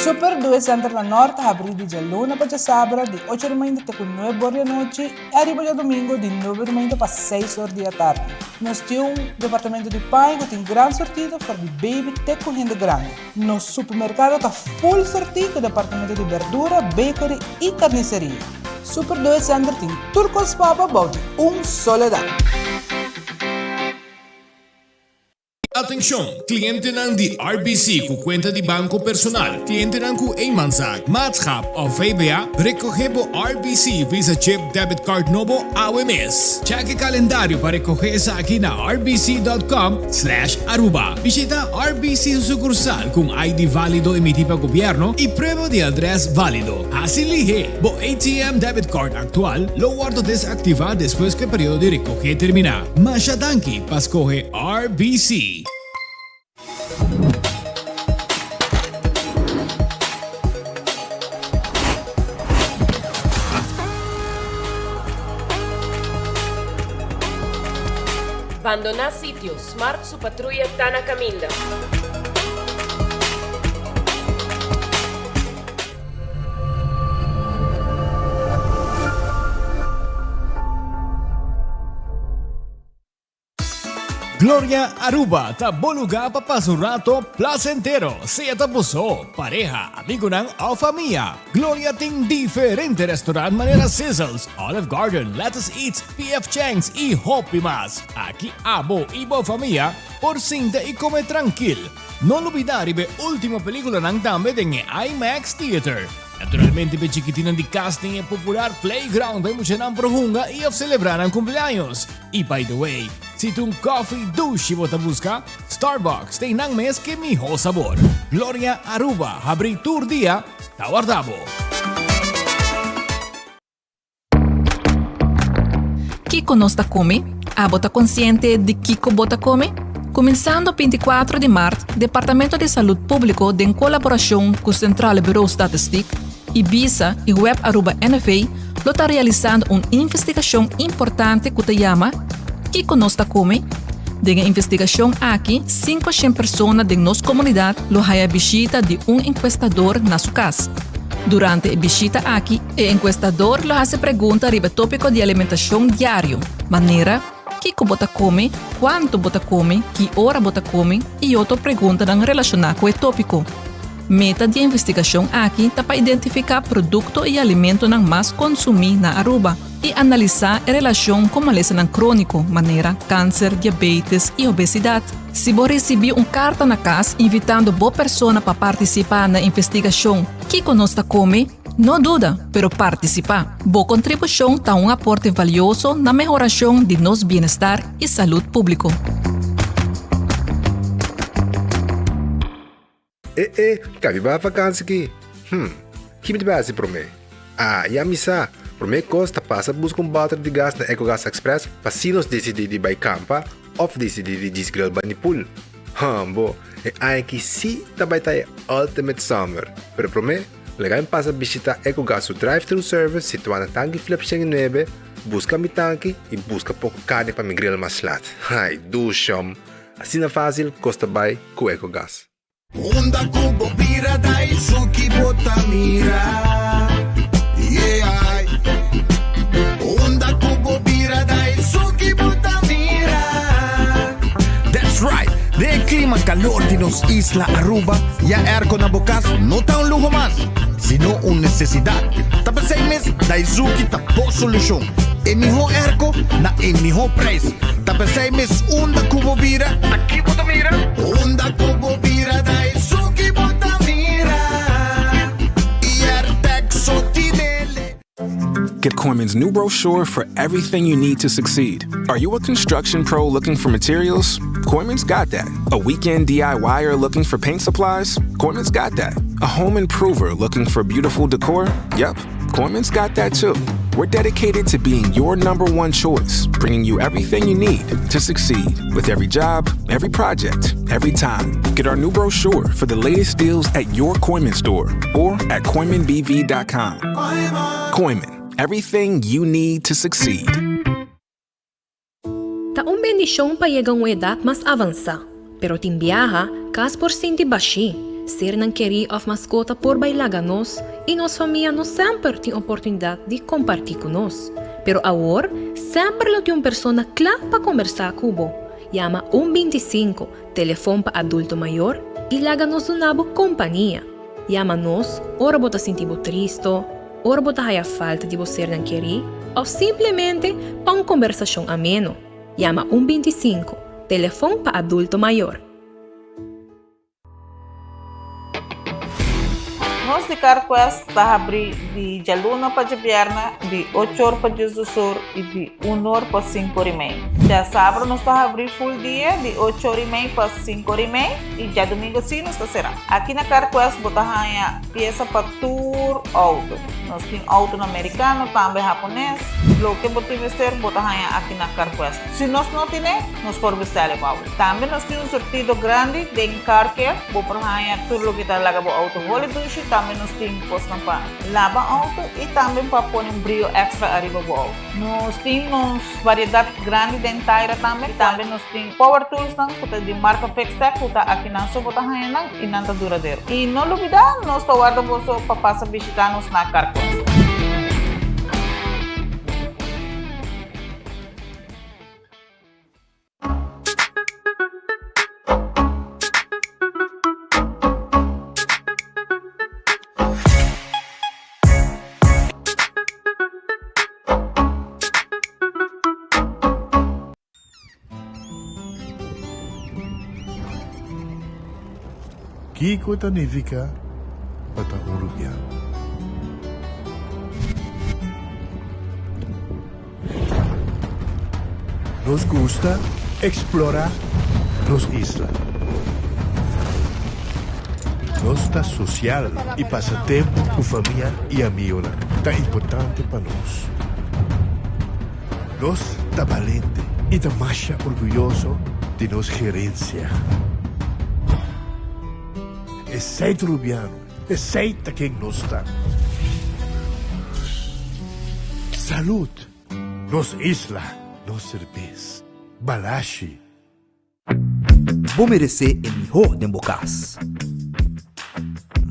Super Due Center na Nort ta habrí di djaluna pa djasabra di ocho di mainta te ku nuebe or di anochi i ariba djadumingu di nuebe di mainta pa seis or di atardi. Nos tin un departamento di paña ku tin gran sortido for di baby te ku hende grandi. Nos supermerkado ta full sortí ku departamento di berdura, bakery i karniseria. Super Due Center tin tur kos pa bo bou di un solo dak. Atencion, clientenan di RBC cu cuenta di banco personal, clientenan cu eenmanszaak, maatschap of VBA, recoge bo RBC Visa Chip Debit Card nobo awe mes. Check e calendario pa recoge esaki na rbc.com slash aruba. Bishita RBC su sucursal cu un ID valido emiti pa gobierno y prueba di adres valido. Haci lihe! Bo ATM Debit Card actual lo wordo desactiva despues cu e periodo di recoge termina. Masha danki pa scoge RBC. Bandoná sitio, Smart su patruya ta na kaminda. Gloria Aruba ta bo lugar pa pasa un rato placentero, sea ta bo so, pareha, amigonan of famia. Gloria tin diferente restaurant manera Sizzles, Olive Garden, Lettuce Eats, PF Chang's y hopi mas. Aki abo y bo famia por sinta y come trankil. No lubida riba e ultimo peliculanan tambe den e IMAX Theater. Naturalmente p'e chikitinnan di cas den e popular playground pa e muchanan por hunga y of celebra nan cumpleaños. Y by the way, si ta un coffee dushi bo ta busca, Starbucks ta einan mes ke miho sabor. Gloria Aruba habri tur dia ta warda bo. Kiko nos ta kome? Abo ta konsiente di kiko bo ta kome? Kuminsando 24 di mart, Departamento di Salud Públiko den kolaborashon ku Centrale Bureau Statistiek, Ibisa i Web Aruba NV lo ta realisando un investigashon importante ku ta yama Kiko nos ta kome? Den e investigashon aki, 500 persona den nos komunidat lo haya bishita di un enkuestador na su kas. Durante e bishita aki, E enkuestador lo hasi pregunta riba e tópiko di alimentashon diario, manera, kiko bo ta kome, kuantu bo ta kome, ki ora bo ta kome i otro preguntanan relashoná ku e tópiko. Meta di e investigashon aki ta pa identifiká produkto i alimentonan mas konsumí na Aruba i analisá e relashon ku malesanan króniko manera kanser, diabetes i obesidat. Si bo risibí un karta na kas invitando bo persona pa partisipá na e investigashon Kiko nos ta kome? No duda, pero partisipá! Bo kontribushon ta un aporte valioso na mehorashon di nos bienestar i salud públiko. E e, ka mi bai vakansi ki? Hm, ki mi ta bai hasi promé? Ah, ya mi sa! Promé kos ta pasa buska un bòter di gas na Ecogas Express pa si nos disidí di bai kampa òf disidí di djis grill bani pool. Hambo, e aña aki sí ta bai ta e ultimate summer! Pero promé, laga mi pasa bishitá Ecogas su drive-thru service situá na Tanki Flip 109, buska mi tanki i buska poko karni pa mi grill mas lat. Ai, dushom! Asina fásil kos ta bai ku Ecogas. Unda ku bo bira ta esun ki bo ta mira yeah. Unda ku bo bira ta esun ki bo ta mira. That's right! Den e klima kalor di nos isla Aruba, ya airco na bo kas no ta un luho mas, sino un nesesidat. Ta p'esei mes Daizuki ta bo solushon. E mihó airco na e mihó prijs. Ta p'esei mes unda ku bo bira, ta ki bo ta mira? Unda ku bo bira ta esun ki bo ta mira. Airtec so tinele. Get Kooyman's new brochure for everything you need to succeed. Are you a construction pro looking for materials? Kooyman's got that. A weekend DIYer looking for paint supplies? Kooyman's got that. A home improver looking for beautiful decor? Yep, Kooyman's got that too. We're dedicated to being your number one choice, bringing you everything you need to succeed with every job, every project, every time. Get our new brochure for the latest deals at your Kooyman store or at KooymanBV.com. Kooyman, everything you need to succeed. Ta un bendishon pa yega un edat mas avansá, pero tin biaha kas por sinti bashí. Sernan kerí òf maskota por bai laga nos i nos famia no semper tin oportunidat di kompartí ku nos. Pero awor, semper lo tin un persona kla pa kombersá ku bo. Yama un 25, telefon pa adulto mayor, i laga nos duna bo kompania. Yama nos ora bo ta sinti bo tristo, ora bo ta haya falta di bo sernan kerí òf simplemente pa un kombersashon ameno. Yama un 25, telefon pa adulto mayor. Nos di CarQuest ta habrí di djaluna pa djabièrnè di ocho or pa diesdos or i di un or pa sinku or i mei. Djasabra nos ta habrí ful dia di ocho or i mei pa sinku or i mei i djadumingu sí nos ta será. Aki na CarQuest bo ta haña piesa pa tur outo. Nos tin outonan merikano, tambe hapones. Loke bo tin mester bo ta haña aki na CarQuest. Si nos no tine, nos por bestèl e pa bo. Tambe nos tin un surtido grandi den car care, bo por haña tur loke ta laga bo auto holi dushi, tambe nos tin kosnan pa laba auto i tambe pa pone un brio extra ariba bo auto. Nos tin nos variedat grandi den taira tambe, tambe nos tin power toolsnan ku ta di marka Fixtech ku ta akinan so bo ta haña nan i nan ta duradero. I no lubida nos ta warda boso pa pasa bishita nos na Carquest. Kiko ta nifiká pa ta un rubiano? Nos gusta explora nos isla. Nos ta social y pasa tempo cu famia y amigonan ta importante pa nos. Nos ta balente y ta masha orguyoso di nos gerencia. Esey ta Rubiano. Esey ta ken nos ta. Salud! Nos isla, nos serbes. Balashi. Bo meresé e mihó den bo kas.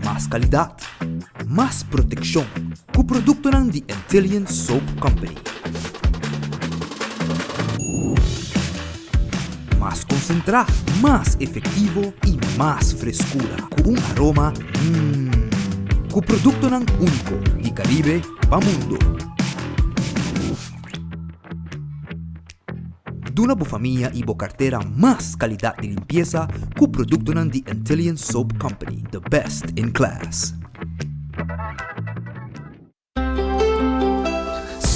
Mas kalidat, mas protekshon ku produktonan di Antillian Soap Company. Mas konsentrá, mas efektivo i mas freskura ku un aroma mmm. Ku produktonan úniko di Karibe pa mundu. Duna bo famia i bo kartera mas kalidat di limpiesa ku produktonan di Antillian Soap Company, the best in class.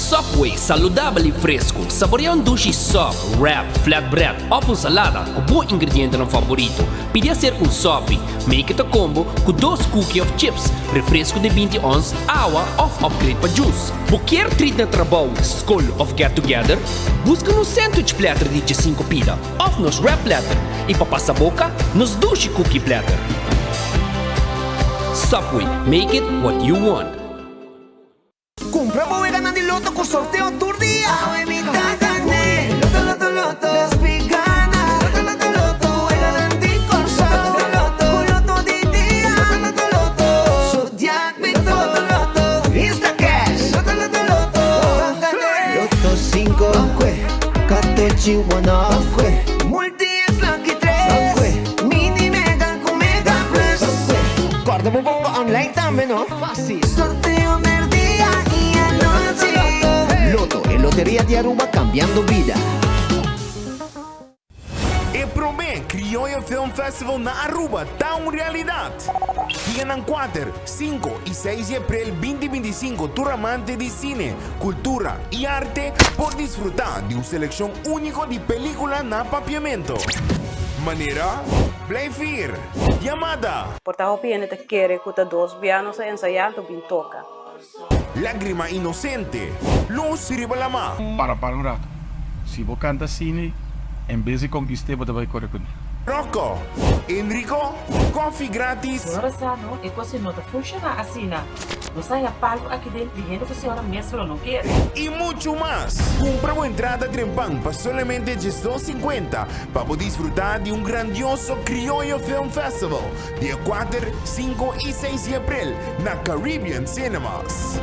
Subway, saludabel y fresco. Saborea un dushi sub, wrap, flatbread of un salada cu bo ingredientenan favorito. Pidi hacer un sopi. Make it a combo cu dos cookie of chips, refresco di 20 ons, awa of upgrade pa juice. Bo kier treat na trabou, scol of get together? Busca nos sandwich platter di 15 pida of nos wrap platter y pa pasa boca, nos dushi cookie platter. Subway, make it what you want. Cumpra bo weganan di loto cu sorteo tur dia. Awe mi ta gane. Loto loto loto. Despi gana. Loto loto loto. Weganan di Corsou. Loto loto. Cu loto di dia. Loto loto loto. Zodiac Victor. Loto loto loto. Insta cash. Loto loto loto. Ban gane. Loto cinco. Ban Catochi one off. Multi X lucky tres. Ban Mini mega cu mega plus. Ban Corda bo bongo online tambe no. Fácil. Sorteo merdia y anochi. Lotto, e loteria di Aruba cambiando bida. E prome Criolla Film Festival na Aruba ta un realidad! Dianan kuater, sinku y seis di april binti 25 tur amante di cine, cultura y arte por disfruta di un seleccion unico di pelicula na Papiamento. Manera, Blijf Hier, Yamada. Por ta hopi hende ta kere ku ta dos bia nos a ensayá anto bin toka. Lágrima inocente, Luz riba lamá. Para para un rato. Si bo canta asina, en bes di conquist'é bo ta bay core cu ne. Rocco, Enrico, koffie gratis. Señora sa no, e cos no ta funciona asina. Nos a haya palu aki den di hende cu señora mes lo no kere. Y mucho mas! Cumpra bo entrada trempan pa solamente 12.50 pa bo disfruta di un grandioso Criollo Film Festival dia kuater, sinku y seis di april na Caribbean Cinemas.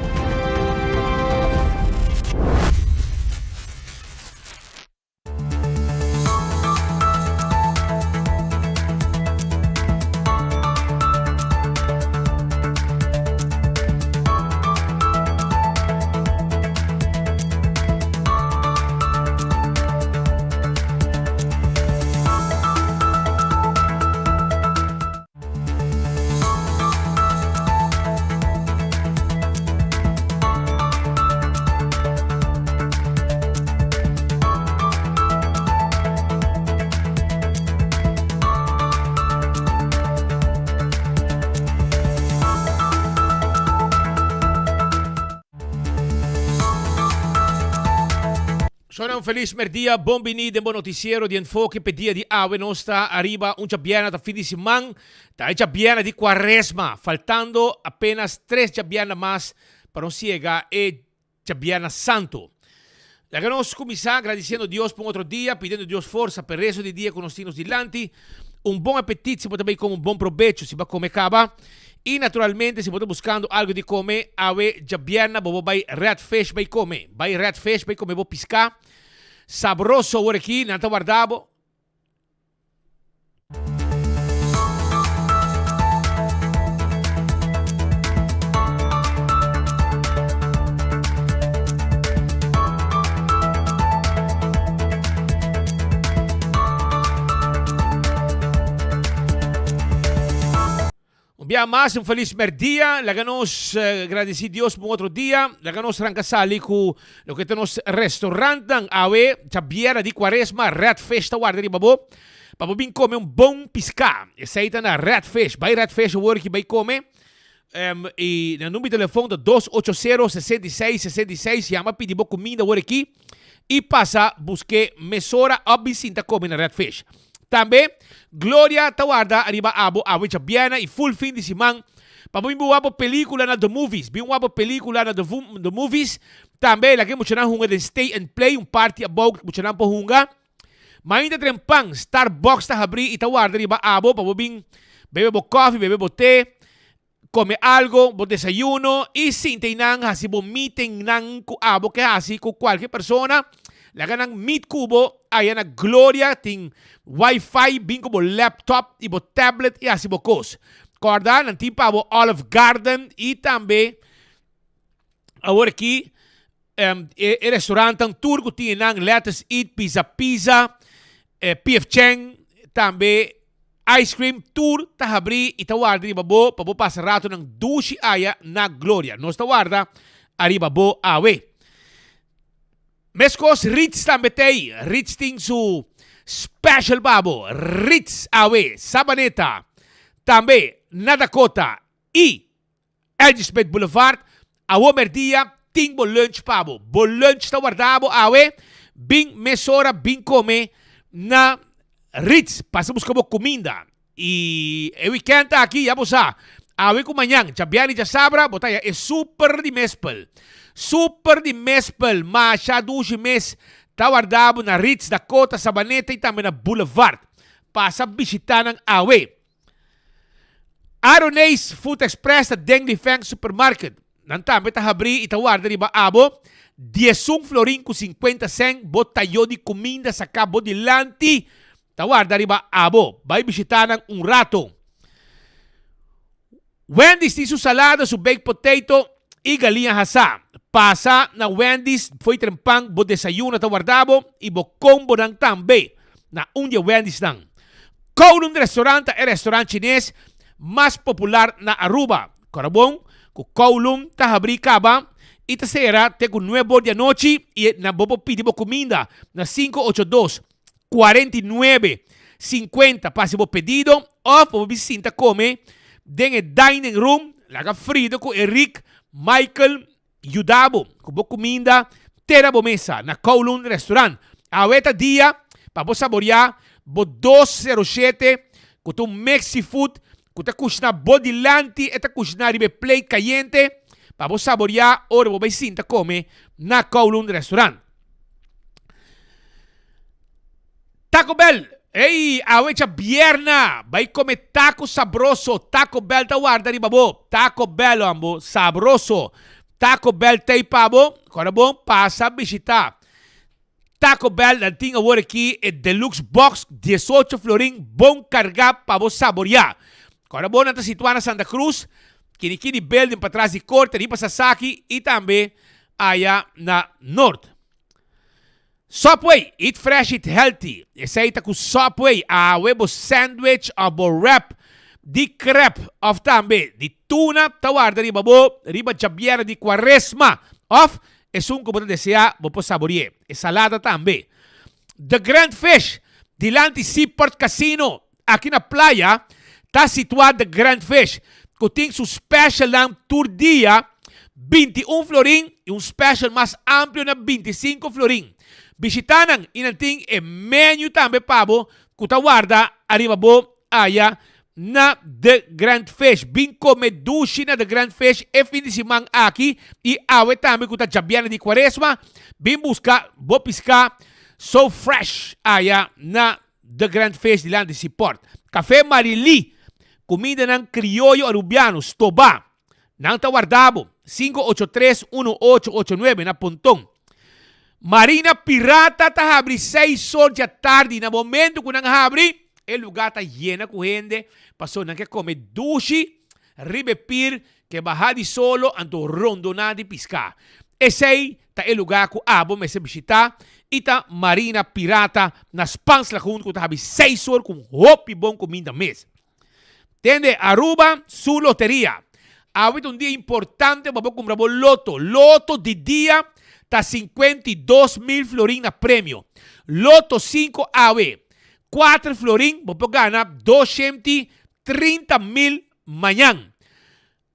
Shona un felis merdia, bon bini den bo noticiero di Enfoke p'e dia di awe. Nos ta ariba un djabièrnè ta fin di siman, ta e djabièrnè di Cuaresma, faltando apenas tres djabièrnè mas pa nos yega e djabièrnè santo. Laga nos cuminsa gradiciendo Dios pa un otro dia, pidiendo Dios forsa p'e resto di dia cu nos tin nos dilanti. Un bon apetit si bo ta bay come un bon probecho si bo a come caba. Y naturalmente si bo ta buscando algo di come, awe djabièrnè bo bo bay Red Fish bay come. Bay Red Fish bay come bo pisca sabroso awor aki, nan ta warda bo. Un bia mas, un felis merdia. Laga nos gradisí Dios pa un otro dia. Laga nos ranka sali ku loke ta nos restaurantnan awe djabièrnè di Kuaresma. Red Fish ta warda riba bo pa bo bin kome un bon piská. Esei ta na Red Fish. Bai Red Fish awor ki bai kome. I nan number di telefon ta dos ocho sero 66 66. Yama pidi bo kuminda awor aki i pasa busk'é mesora òf bin sinta kome na Red Fish. Tambe, Gloria ta warda ariba abo awe djabièrnè i ful fin di siman pa bo bin wak bo pelicula na The Movies. Bin wak bo pelicula na The Movies. Tambe laga e muchanan hunga den Stay and Play, un parti abou ku muchanan por hunga. Mainta trempan, Starbucks ta habrí i ta warda riba abo pa bo bin bebe bo kòfi, bebe bo te. Come algo, bo desayuno y sinta eynan haci bo meetingnan cu abo ke haci cu cualkier persona. Laga nan meet cu bo aya na Gloria tin wifi bin cu bo laptop y bo tablet y haci bo cos. Corda nan tin pa bo Olive Garden y tambe awor aki e restaurantnan tur cu tin eynan Lettuce Eat, Pizza Pizza, PF Chang tambe Ice cream tur ta habrí i ta warda riba bo pa bo pasa ratonan dushi aya na Gloria. Nos ta warda ariba bo awe. Meskos Ritz tambe t'ei. Ritz tin su special pa bo. Ritz awe, Sabaneta, tambe na Dakota i Elgismith Boulevard, Awo merdia tin bo lunch pa bo. Bo lunch ta warda bo awe. Bin mesora bin come na Ritz. Pasa busca bo cuminda. Y e weekend aki ya bo sa, awe cu mañan, djabièrnè y djasabra, bo ta haya e super di mespel. Super di mespel, masha dushi mes ta warda bo na Ritz, Dakota, Sabaneta y tambe na Boulevard. Pasa bishita nan awe. Aroneis Food Express ta den di Feng Supermarket. Nan tambe ta habrí i ta warda riba abo diesun florin ku sinkuenta sèn bo tayo di kuminda saká bo dilanti ta warda riba abo. Bai bishitá nan un rato. Wendy's tin su salada, su baked potato i galiña hasá. Pasa na Wendy's fo'i trempan bo desayuno ta warda bo i bo kombonan tambe na un di e Wendy'snan. Kowloon Restaurant ta e restaurant chines mas popular na Aruba. Kora bon ku Kowloon ta habrí kaba i ta sera te ku nuebor di anochi i na bo por pidi bo kuminda na 582 49 50 pa hasi bo pedido òf bo por bin sinta kome den e dining room. Laga Frido ku Eric, Michael yuda bo ku bo kuminda te na bo mesa na Kowloon Restaurant. Awe ta dia pa bo saboriá. bo 207 ku ta un mix seafood ku ta kushiná bo dilanti, e ta kushiná riba e plate kayente pa bo saboriá ora bo bai sinta kome na Kowloon Restaurant. Taco Bell, Ey, awe djabièrna, bai kome taco sabroso, Taco Bell ta warda riba bo, Taco Bell ambo, sabroso, Taco Bell t'ey pa bo, kòrda bon, pasa bishita Taco Bell, nan tin awor aki e Deluxe Box, 18 florin, bon kargá pa bo saboriá. Kòrda bon, nan ta situá na Santa Cruz, Kinikini Building patras di Korte, riba Sasaki y tambe aya na Noord. Subway, eat fresh, eat healthy. Esei ta ku Subway, awe bo sandwich of bo wrap di crab of tambe di tuna ta warda riba bo riba djabièrnè di Kuaresma of esun ku bo ta deseá bo por sabori'é. E salada tambe. The Grand Fish, dilanti Seaport Casino aki na Playa ta situá The Grand Fish ku tin su specialnan tur dia 21 florin i un special mas amplio na 25 florin. Bishitá nan i nan tin e menu tambe pa bo ku ta warda ariba bo aya na The Grand Fish. Bin kome dushi na The Grand Fish e fin di siman aki i awe tambe ku ta djabièrnè di Kuaresma. Bin buska bo piská so fresh aya na The Grand Fish dilanti Seaport. Café Marily, Cumindanan crioyo Arubiano, Stoba. Nan ta warda bo, 583 1889 na Ponton. Marina Pirata ta habri seis or dja tardi. Na momento cu nan habri, e lugar ta yena cu hende, pasobra nan ke come dushi riba e pir ke baha di solo anto rondona di pisca. Esey ta e lugar cu abo mester bishita y ta Marina Pirata na Spaans Lagoon cu ta habi seis or cu hopi bon cuminda mes. Tende Aruba su loteria. Awe ta un dia importante pa bo cumpra bo loto. Loto di dia ta 52,000 florin na premio. Loto cinco awe, cuater florin bo por gana 230,000 mañan.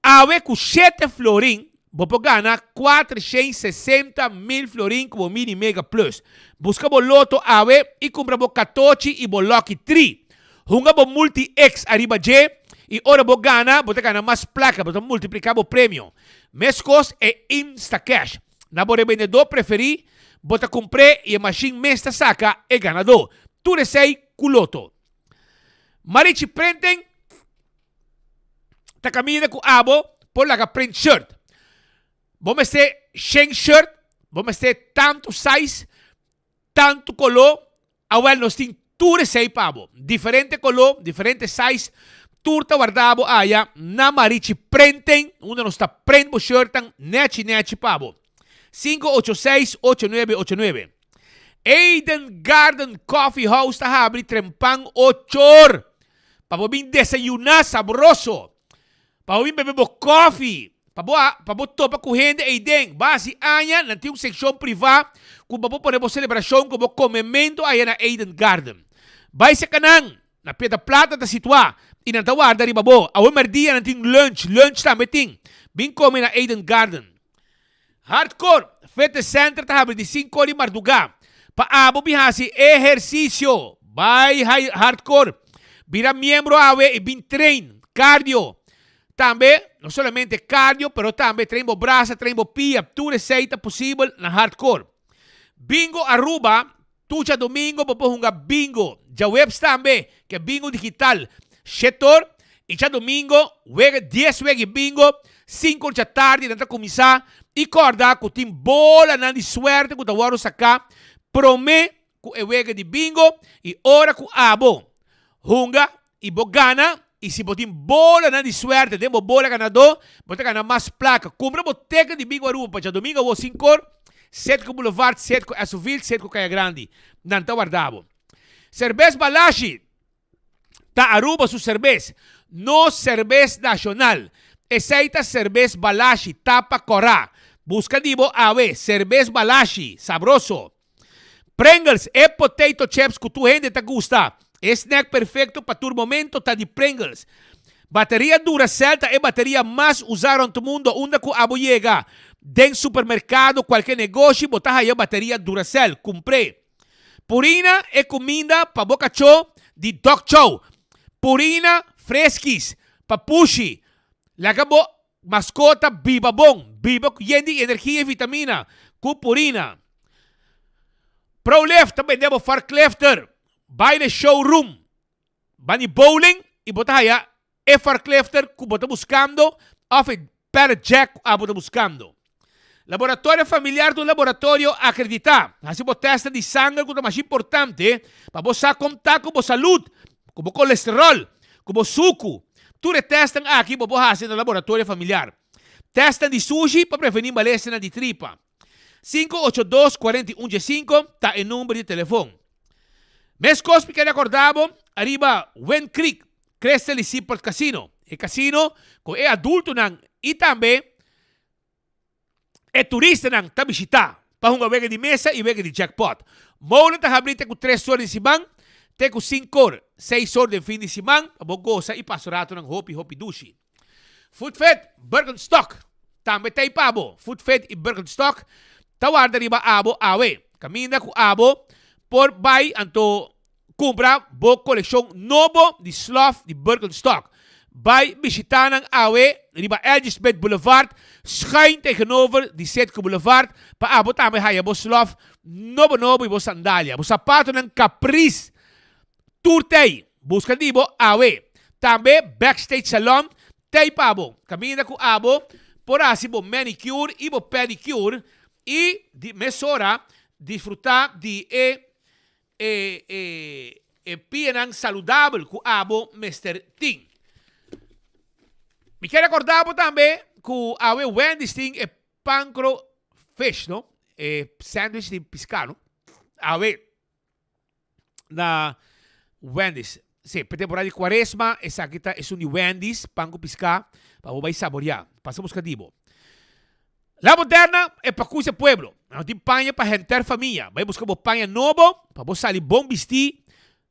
Awe ku shete florin bo por gana 460,000 florin ku bo Mini Mega Plus. Buska bo loto awe i kumpra bo katochi i bo Lucky Tree. Hunga bo Multi X ariba dje i ora bo gana bo ta gana mas plaka, bo ta multipliká bo premio. Meskos e Instacash. Na bo rebendedó preferí bo ta kumpr'é i e mashin mes ta saka e ganadó. Tur esei ku loto. Marichi Printing ta kaminda ku abo por laga print shirt. Bo mester shen shirt, bo mester tantu size, tantu koló, awel nos tin tur esei pa bo. Diferente koló, diferente size, tur ta warda bo aya na Marichi Printing, unda nos ta print bo shirtnan nechi nechi pa bo. 586 8989. Eden Garden Coffee House ta habri trempan ochor pa bo bin desayuná sabroso, pa bo bin bebe bo kòfi, pa bo pa bo topa ku hende eiden. Bo hasi aña, nan tin un sekshon privá ku bo por pone bo selebrashon ku bo komementu aya na Eden Garden. Bai seka nan, na Piedra Plata ta situá i nan ta warda riba bo. Awe mèrdia nan tin lunch, lunch tambe tin. Bin kome na Eden Garden. Hardcore Fitness Center ta habri di sinku di mardugá pa abo bin hasi ehersisio. Bai Hardcore, bira miembro awe i bin train cardio. Tambe, no solamente cardio, pero tambe train bo brasa, train bo pia, tur esei ta posibel na Hardcore. Bingo Aruba Tur djadomingo bo por hunga bingo. Djaweps tambe ke bingo digital. Shetor i djadomingo wega dies wega i bingo, sinku or djatardi nan ta kuminsá i kòrda ku tin bolanan di suerte ku ta wòrdu saká promé ku e wega di bingo i ora ku abo hunga i bo gana i si bo tin bolanan di suerte den bo bola ganadó bo ta gana mas plaka. Kumpra bo teken di Bingo Aruba pa djadomingo awor sinkor, Setco Boulevard, Setco Esoville, Setco Kaya Grandi. Nan ta warda bo. Serbes Balashi ta Aruba su serbes, nos serbes nashonal. Esei ta Serbes Balashi, tapa kòrá. Buska di bo awe, Serbes Balashi, sabroso. Pringles, e potato chips ku tur hende ta gusta. E snack perfecto pa tur momento ta di Pringles. Bateria Duracell ta e bateria mas usa rond mundo unda ku abo yega. Den supermercado, kualke negoshi bo ta haya bateria Duracell. Kumpr'é. Purina e kuminda pa bo kachó di Dog Chow. Purina Friskies pa pushi. Laga bo maskota biba bon, biba ku yen di energia i vitamina ku Purina. Prolift ta bende bo forklifter. Bai na e showroom Bani bowling y bo ta haya e forklifter cu bo ta buscando of e pallet jack cu abo ta buscando. Laboratorio Familiar ta un laboratorio acredita. Haci bo testnan di sanger cu ta mas importante pa bo sa con ta cu bo salud, cu bo colesterol, cu bo sucu. Tur e testnan aki bo por haci na Laboratorio Familiar. Testnan di sushi pa preveni malesnan di tripa. 582 41 15 ta e number di telefon. Meskos mi kere akorda bo ariba Wind Creek, Crystal y Seaport Casino. E casino ku e adultonan y tambe e turistanan ta bishita pa hunga wega di mesa y wega di jackpot. Molen ta habri te ku tres or di siman te ku sinku or, seis or den fin di siman pa bo gosa y pasa ratonan hopi hopi dushi. Foodfit, Birkenstock tambe ta ei pa bo. Foodfit y Birkenstock ta warda riba abo awe. Caminda cu abo por bay anto cumpra bo coleccion nobo di slof di Birkenstock. Bay bishita nan awe riba LG Smith Boulevard, schuin tegenover di Citgo Boulevard, pa abo tambe haya bo slof nobo nobo y bo sandalia. Bo sapatonan Caprice Tur tei, buska di bo awe. Tambe Backstage Salon tei pa bo. Kaminda ku abo por hasi bo manicure i bo pedicure i di mesora disfrutá di e e e e pianan saludabel ku abo mester tin. Mi kier rekorda bo tambe ku awe Wendy's tin e pancro fish no, e sandwich di piská no, awe. na Wendy's. Sí, pa e temporada di Cuaresma, esaki ta esun di Wendy's, pan cu pisca, pa bo bay saborea. Pasa busca di bo. La Moderna e pa cusa pueblo. Nan tin paña pa henter famia. Bay busca bo paña nobo, pa bo sali bon bisti,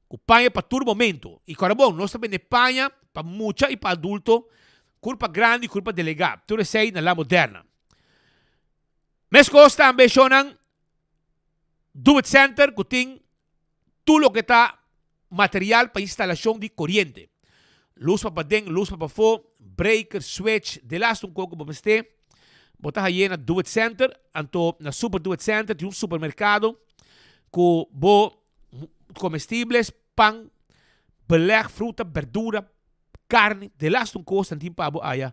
cu paña pa tur momento. Y cora bon, nos ta bende paña pa mucha y pa adulto, curpa grandi, curpa delega. Tur esey na La Moderna. Mescos tambe, shownan, Do It Center ku tin tur loke ta material pa instalashon di koriente. Lus pa paden, lus pa pafó, breaker, switch, delaste un koko bo mester, bo ta haye na Do It Center. Anto na Super Do It Center tin un supermerkado ku bo komestibles, pan, beleg, fruta, berdura, karni, delaste un kos nan tin pa bo aya.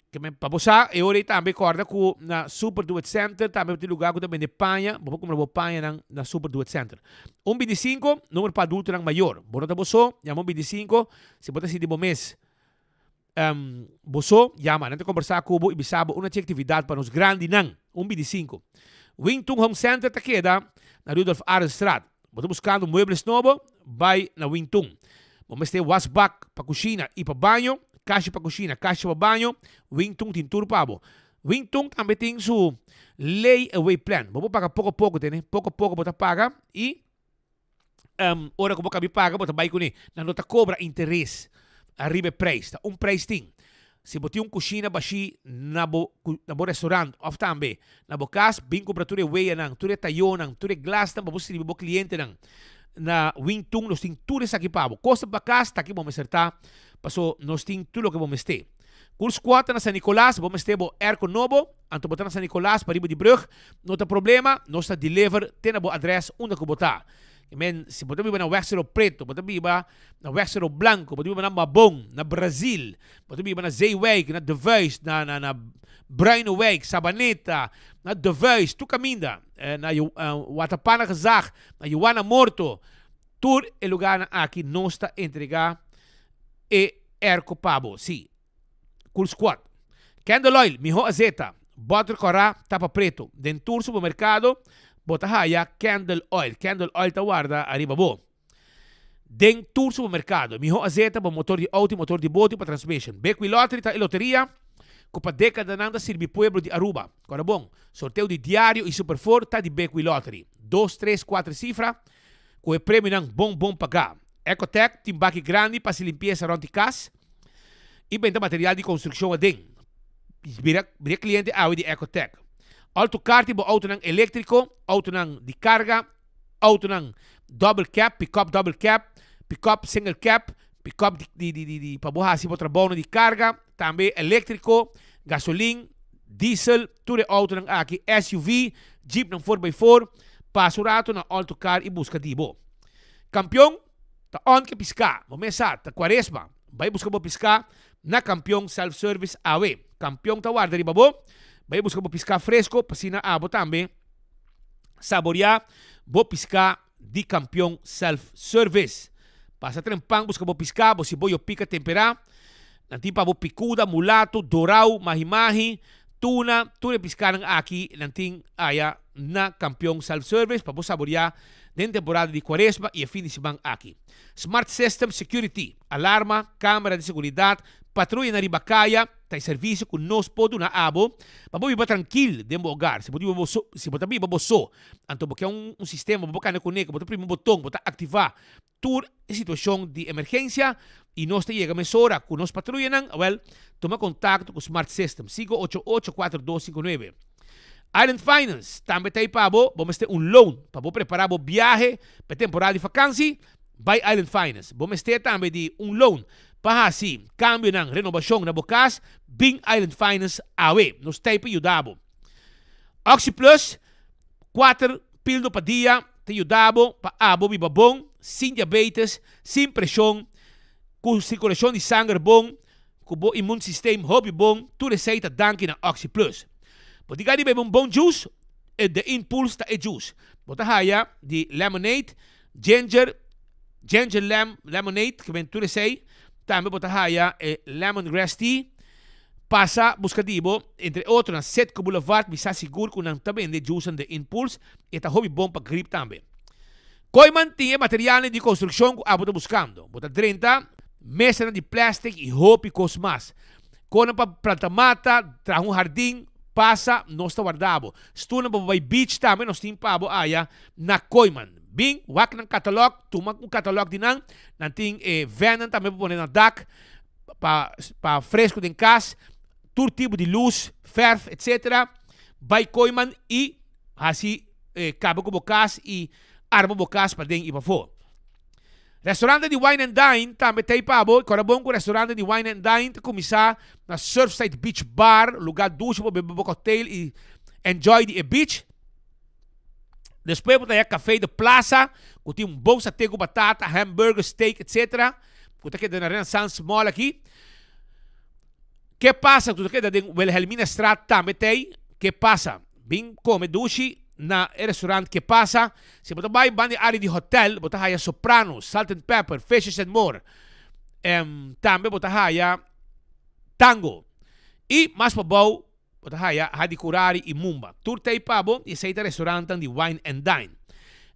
Ke men pa bo sa, e ora ei tambe kòrda ku na Super Do It Center tambe tin lugá ku ta bende paña, bo por kumpra bo pañanan na Super Do It Center. Un bintisinko, numero pa adultonan mayor. Bo no ta bo so, yama un bintisinko si bo ta sinti bo mes bo so, yama. Nan ta kombersá ku bo i bisa bo una tin aktividat pa nos grandinan. Un bintisinko. Wing Tun Home Center ta keda na Rudolf Arendstraat. Bo ta buskando muebles nobo? Bai na Wing Tun. Bo mester wasbak pa kushina i pa baño, kashi pa kushina, kashi pa baño, Wing Tun tin tur pa bo. Wing Tun tambe tin su lay away plan. Bo por paga poko poko, tene. Poko poko bo ta paga i ora ku bo kabi paga bo ta bai kuné. Nan no ta kobra interes ariba e preis. Ta un preis tin. Si bo tin un kushina bashí na bo na bo restaurant òf tambe na bo kas, bin kumpra tur e weyanan, tur e tayonan, tur e glasnan pa bo sirbi bo klientenan. Na Wing Tun nos tin tur esaki pa bo. Kosnan pa kas ta aki bo mester ta, paso nos tin tur loke bo mester. Cool Squad ta na San Nicolas, bo mester bo airco nobo, anto bo ta na San Nicolas pariba di brug, no ta problema, nos ta deliver te na bo adres unda ku bo ta. I men, si bo ta biba na Wèg Sero Preto, bo ta biba na Wèg Sero Blanco, bo ta biba na Mabon, na Brazil, bo ta biba na Zeewijk, na De Vuist, na na na Bruinewijk, Sabaneta, na De Vuist, tur kaminda, na Watapana Gezag, na Juana Morto, tur e lugarnan aki nos ta entregá e airco pa bo. Sí. Cool Squad. Candle oil, mihó azeta, bòter kòrá, tapa pretu. Den tur supermerkado bo ta haya candle oil. Candle oil ta warda ariba bo. Den tur supermerkado. Mihó azeta pa motor di outo i motor di boto i pa transmission. Bekwee Lottery ta e loteria ku pa dekadanan ta sirbi pueblo di Aruba. Kòrda bon, sorteo di diario i Super Four ta di Bekwee Lottery. Dos, tres, kuater sifra ku e premionan bon bon pagá. Ecotec tin baki grandi pa hasi limpiesa rònt di kas i benta material di konstrukshon aden. Bira bira kliente awe di Ecotec. All to Car tin bo autonan eléktriko, autonan di karga, autonan double cab, pick-up double cab, pick-up single cab, pick-up di di di di pa bo hasi bo trabounan di karga, tambe eléktriko, gasolin, diesel, tur e autonan aki, SUV, jeepnan four by four, pasa un rato na All to Car i buska di bo. Kampion ta on ke piská, bo mes sa, ta kuaresma, bai buska bo piská na Kampion Self Service awe. Kampion ta warda riba bo, bai buska bo piská fresko pa asina abo tambe Saboreá bo piská di Kampion Self Service. Pasa tren pan buska bo piská, bo siboyo pika temperá. Nan tin pa bo pikuda, mulato, dorau, mahi-mahi, tuna, tur e piskánan aki nan tin aya na Kampion Self Service pa bo saboreá den temporada di kuaresma i e fin di siman aki. Smart System Security, alarma, kamera di seguridat, patruya na riba kaya ta e servisio ku nos por duna abo pa bo biba trankil den bo hogar. Si bo biba bo so, si bo ta biba bo so, anto bo ke un un sistema bo por kanda kuné ku bo ta primi un boton, bo ta aktivá tur e situashon di emergensia i nos ta yega mesora ku nos patruyanan, awèl tuma kontakto ku Smart System, 588 4259. Island Finance tambe ta ei pa bo, bo mester un loan pa bo prepará bo biahe pa e temporada di fakansi, bai Island Finance. Bo mester tambe di un loan pa hasi kambionan, renobashon na bo kas, bin Island Finance awe. Nos ta ei pa yuda bo. OxyPlus, kuater pildo pa dia ta yuda bo pa abo biba bon, sin diabetes, sin preshon, ku sirkulashon di sanger bon, Ku bo immuunsysteem hopi bon, tur esei ta danki na OxyPlus. Bo tin gana di bebe un bon juice? E The Impulse ta e juice. Bo ta haya di lemonade, ginger, ginger lem, lemonade, ke ben tur esei. Tambe bo ta haya e lemongrass tea. Pasa buska di bo, entre otro na Citgo Boulevard, mi sa sigur ku nan ta bende juicenan The Impulse i e ta hopi bon pa grip tambe. Kooiman tin e materialnan di konstrukshon ku abo ta buskando. Bo ta drenta mesanan di plastic i hopi kos mas. Konan pa planta mata, traha un hardin, pasa, nos ta warda bo. Stulnan pa bo bai beach tambe nos tin pa bo aya na Kooiman. Bin, wak nan katalog, tuma un katalog di nan. Nan tin e vennan tambe pa pone na dak pa pa fresku den kas, tur tipo di lus, verf, etc. Bai Kooiman i hasi kaba ku bo kas i arma bo kas paden i pafó. Restaurante di Wine and Dine tambe ta ei pa bo. Kòrda bon ku restaurante di Wine and Dine ta kuminsá na Surfside Beach Bar, lugá dushi pa bebe bo cocktail i enjoy di e beach. Despues bo ta haña Café de Plaza ku tin un bon saté ku batata, hamburger, steak etc. Ku ta keda na Renaissance Mall aki. Ke pasa ku ta keda den Wilhelminastraat tambe ta ei. Ke pasa? Bin kome dushi na e restaurant Ke Pasa. Si bo ta bai banda e área di hotel, bo ta haya Sopranos, Salt and Pepper, Fishes and More. Em, tambe bo ta haya Tango. I mas pabou bo ta haya Hadi Kurari i Mumba. Tur ta ei pa bo i esei ta restaurantnan di Wine and Dine.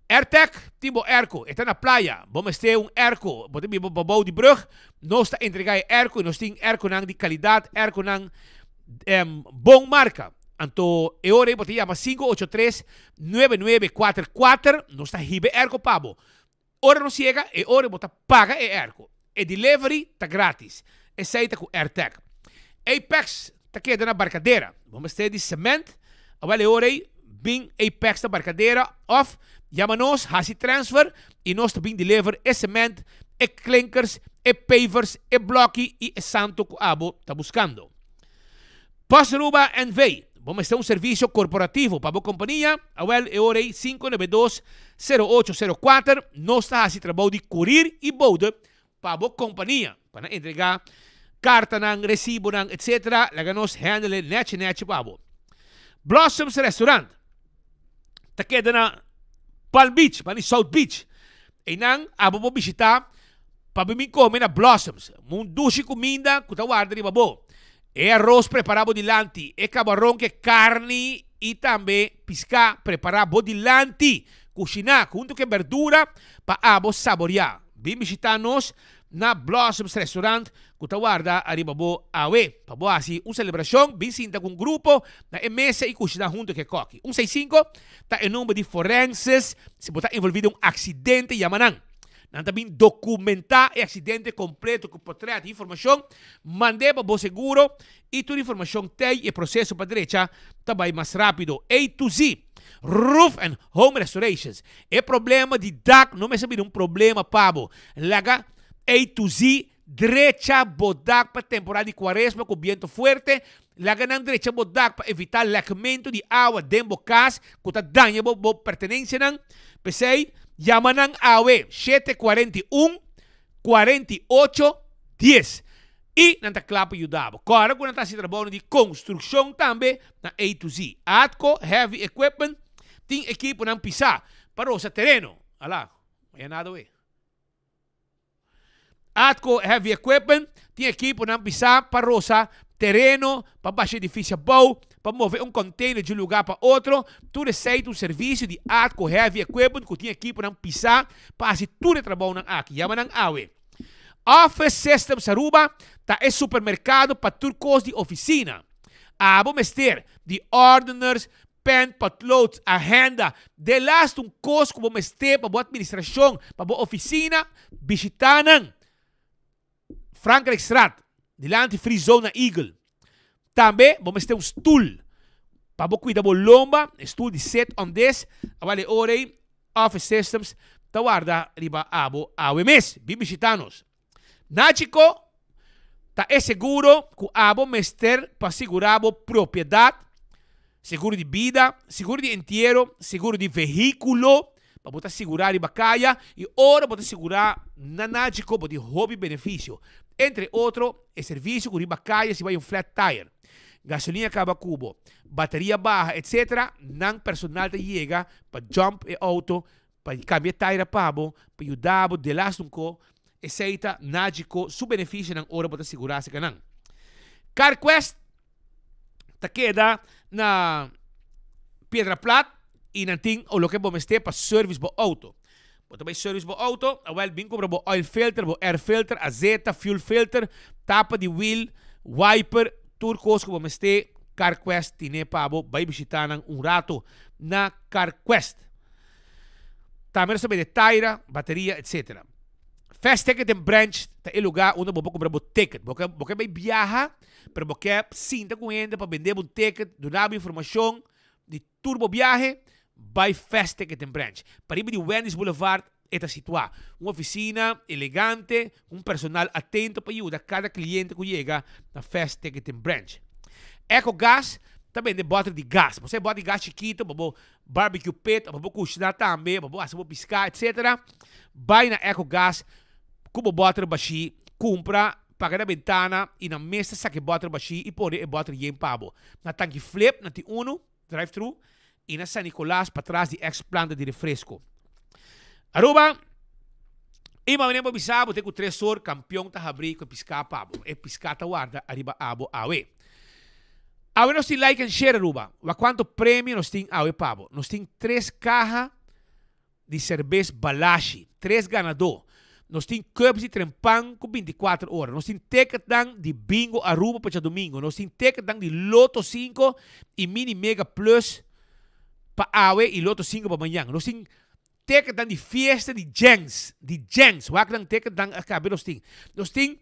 Airtec tin bo airco, e ta na playa. Bo mester un airco, bo ta biba pabou di brug, nos ta entrega e airco i nos tin airconan di kalidat, airconan em, bon marka. Anto e ora ei bo ta yama 583 9944, nos ta hiba e airco pa bo. Ora nos yega, e ora bo ta paga e airco. E delivery ta gratis. Esei ta ku Airtec. Apex ta keda na Barcadera. Bo mester di cement, awel e ora ei bin Apex na Barcadera of yama nos, hasi transfer i nos ta bin deliver e cement, e klinkers, e pavers, e bloki i e santo ku abo ta buskando. Post Aruba NV. Bo mester un servisio korporativo pa bo kompania? Awel, e ora ei 592 0804 nos ta hasi trabou di kurir i boude pa bo kompania pa nan entregá kartanan, resibonan, etc. Laga nos handle e nechi nechi pa bo. Blossoms Restaurant ta keda na Palm Beach, bani South Beach. Einan abo por bishita pa bo bin kome na Blossoms. Un dushi kuminda ku ta warda riba bo. E aros prepará bo dilanti, e kabaron ku e karni i tambe piská prepará bo dilanti, kushiná huntu ku e berdura pa abo saboriá. Bin bishitá nos na Blossoms Restaurant ku ta warda ariba bo awe. Pa bo hasi un selebrashon, bin sinta ku un grupo na e mesa i kushiná huntu ku e kòki. Un seis sinku ta e number di forenses si bo ta envolví den un aksidente, yama nan. Nan ta bin documentá e accidente completo cu potret y informacion, mand'é pa bo seguro y tur informacion tey y e proceso pa drecha ta bay mas rapido. A to Z Roof and Home Restorations E problema di dak no mester bira un problema pa bo. Laga A to Z drecha bo dak pa temporada di cuaresma cu biento fuerte. Laga nan drecha bo dak pa evita lekmento di awa den bo cas cu ta daña bo bo pertenencianan. P'esey, yama nan awe 7 41 48 10 y nan ta cla pa yuda bo. Cora cu nan ta haci trabounan di construccion tambe na A to Z. Atco Heavy Equipment tin ekiponan pisa pa rosa tereno. Ala, maya nada we. Atco Heavy Equipment tin ekiponan pisa pa rosa tereno, pa basha edificio abou, pa move un container di un lugar pa otro. Tur esey ta un servicio di Atco Heavy Equipment cu tin ekiponan pisa pa haci tur e trabounan aki. Yama nan awe. Office Systems Aruba ta e supermercado pa tur cos di oficina. Abo mester di ordeners, pen, potlood, agenda, delaste un cos cu bo mester pa bo administracion, pa bo oficina, bishita nan. Frankrijkstraat, dilanti Free Zone na Eagle. Tambe bo mester un stoel pa bo cuida bo lomba, e stoel di sit on this, awal e ora ey Office Systems ta warda riba abo awe mes. Bin bishita nos. Nachico ta e seguro cu abo mester pa sigura bo propiedad, seguro di bida, seguro di entiero, seguro di vehiculo, pa bo ta sigura riba caya y ora bo ta sigura na Nachico bo tin hopi beneficio, entre otro e servicio cu riba caya si bay un flat tire, gasolina caba cu bo, bateria baha etc. Nan personal ta yega pa jump e auto pa cambia e tire pa bo, pa yuda bo delas un co. Esei ta Nagico su beneficionan ora bo ta sigura cerca nan. CarQuest ta keda na Piedra Plat y nan tin o loke bo mester pa service bo auto. Bo ta bay service bo auto, awel bin cumpra bo oil filter, bo air filter, azeta, fuel filter, tapa di wiel, wiper, tur cos cu bo mester CarQuest tine pa bo. Bay bishita nan un rato na CarQuest. Tambe nos ta bende taira, bateria, etc. Fast Ticket den Branch ta e lugar unda bo por kumpra bo ticket. Bo ke bo ke bai biaha, pero bo ke sinta ku hende pa bende bo un ticket, duna bo informashon di tur bo biahe, bai Fast Ticket den Branch. Pariba di Wendy's Boulevard e ta situá. Un ofisina elegante, ku un personal atento pa yuda kada kliente ku yega na Fast Ticket den Branch. Eco Gas ta bende bòter di gas. Bo sa e bòter di gas chikito pa bo barbecue pit, pa bo kushina tambe, pa bo hasi bo piská, etsetera, bai na Eco Gas ku bo bòter bashí, kumpra, paga na bentana i nan mes ta saka e bòter bashí i pone e bòter yen pa bo. Na Tanki Flip nan tin unu, drive thru, i na San Nicolas patras di ex planta di refresco. Aruba, i mamené bo bisa bo te ku tres or kampion ta habrí ku e piská pa bo. E piská ta warda ariba abo awe. Awe nos tin like and share Aruba. Wak cuanto premio nos tin awe pa bo. Nos tin tres caha di cerbes Balashi. Tres ganador. Nos tin cups di trempan cu 24 ora. Nos tin ticketnan di Bingo Aruba pa djadomingo. Nos tin ticketnan di Lotto 5 y Mini Mega Plus pa awe y Lotto 5 pa mañan. Nos tin ticketnan di fiesta di Jens. Di Jens. Wak nan ticketnan a cabe nos tin. Nos tin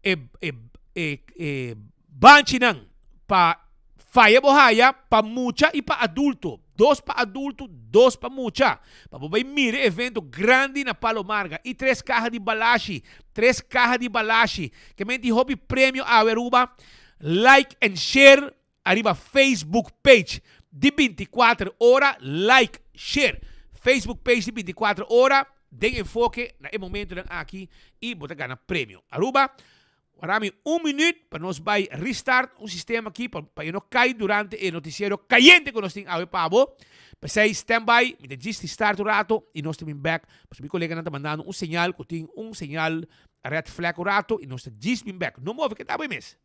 e, e, e, e banchinan pa faya bo haya pa mucha y pa adulto. Dos pa adulto, dos pa mucha. Pa bo bay mira e evento grandi na Palo Marga. Y tres caha di balashi. Tres caha di balashi. Ke men tin hopi premio awe Aruba. Like and share Ariba Facebook page di 24 ora like share Facebook page di 24 ora den enfoke na e momentonan aki y bo ta gana premio. Aruba wara mi un minuut pa nos bay restart un sistema aki pa pa e no cay durante e noticiero cayente cu nos tin awe pa bo. P'esey stand by mi ta djis restart un rato y nos ta bin back pasobra mi coleganan ta mandando un señal cu tin un señal red flag un rato y nos ta djis bin back. No move keda bo e mes.